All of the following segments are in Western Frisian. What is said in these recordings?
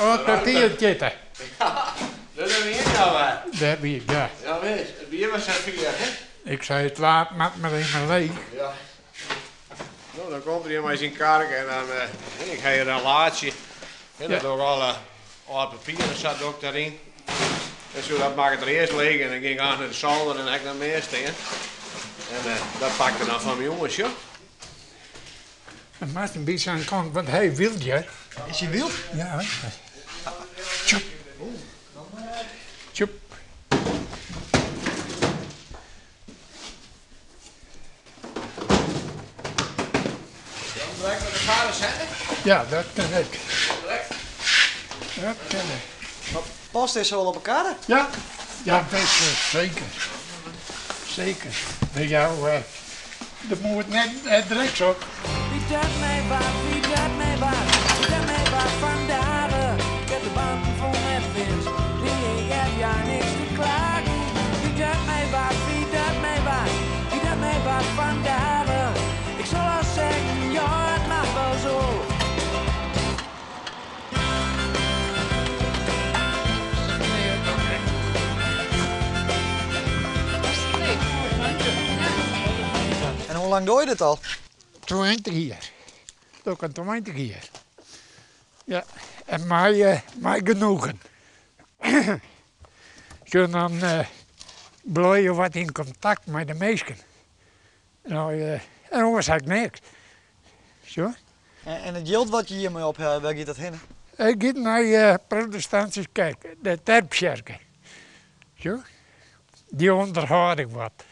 Oh, papier zitten. Ja, dêr wie ik nou wer. Dêr wie ik, ja. Ja, wis. It bier was servearre, hè? Ik sei, it laad moat mar even leech. Ja. No, dan komt er hjir mei syn karke en dan, ik ha hjir in laadsje. En dan doch ik alle âld papier en sa doch ik deryn. En sa dat makket er earst leech en dan gean ik aanst nei de solder en dan ha ik noch mear stean. En dat pakt er dan fan my oan, sjoch. Dan moatst in bytsje oan kant, want hy wyld hear. Is hy wyld? Ja. Tjoep. Tjoep. Dan direkt met de vader zetten? Ja, dat kin ek. Dat kin ek. Maar past dizze wol op 'e karre? Ja, ja, best seker. Seker. By jou de moed net direkt op. Wie dat mij wat, wie dat mij wat, wie dat mij wat vandaag. Ik heb de banden vol met vins, nee, ik heb ja niks te klagen. Wie dat mij wat, wie dat mij wat, wie dat mij wat vandaag. Ik zal al zeggen, ja, het mag wel zo. En hoe lang doe je dit al? 20 jier. Doch ik al 20 jier. Ja, en mei genoegen. Sjoch, dan bliuwe je wat yn kontakt mei de minsken. No, en oars ha ik niks. Sjoch. En it jild wat je hjirmei ophelje, wêr giet dat hinne? It giet nei de protestantske kerk, de Terptsjerke. Sjoch, dy ûnderhâld ik wat.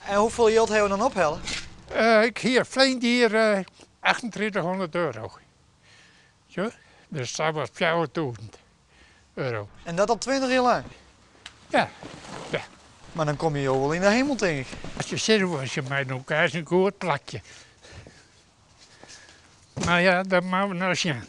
En hoefolle jild hawwe jo dan ophelle? Ik hie ferline jier 3800 euro. Sjoch, dus dat was 4000 euro. En dat al 20 jier lang? Ja, ja. Mar dan komme jo wol yn de hemel, tink ik. As je sizze wolle, je mei elkoar is in goed plakje. Mar ja, dat moatte we noch sjen.